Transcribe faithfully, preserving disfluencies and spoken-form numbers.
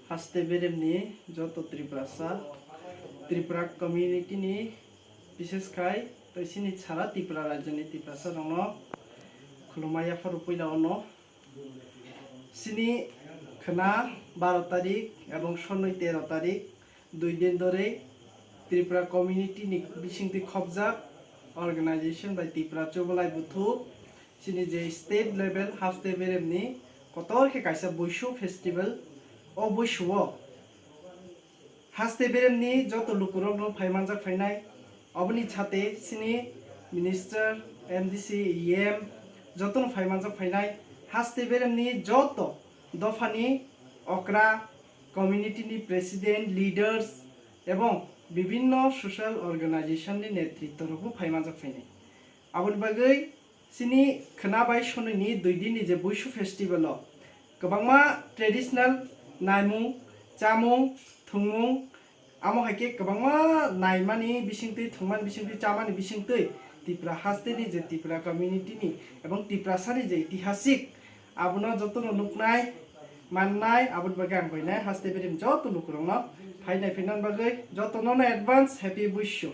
Haste beremni joto Tiprasa, Tripura community ni, bishes khai tei chini sara Tripura rajyoni Tiprasa rokno khulumai yapharo puila ono. Chini khwna baro tarik ebong sonoi tero tarik, dui din dhore Tripura community ni bisingtwi khopjak organization bai Tripura Chubalai Buthu chini je state level haste beremni kotor khe kaisa Buishu festival, o Buishuo haste beremni joto lukurokno phai manjak phainai, oboni chate chini minister, M D C, E M jotono phai manjak phainai, haste beremni joto dophani okra, community ni president, leaders ebong bibinno social organization ni netritto rokbo phai manjak phainai. Aboni bagwi chini khwna bai sonini dui din ni je Buishu festival o kwbangma traditional naimung, chamung, thwngmung, amo hai khe kwbangma naimani bisingtwi, thwngmani bisingtwi, chamani bisingtwi Tripura haste ni je Tripura community ni ebong Tiprasa ni je itihasik, abono jotono nuknai, mannai, aboni bagwi ang koinai haste berem joto lukurokno phainai phainani bagwi jotono no advance happy Buishu.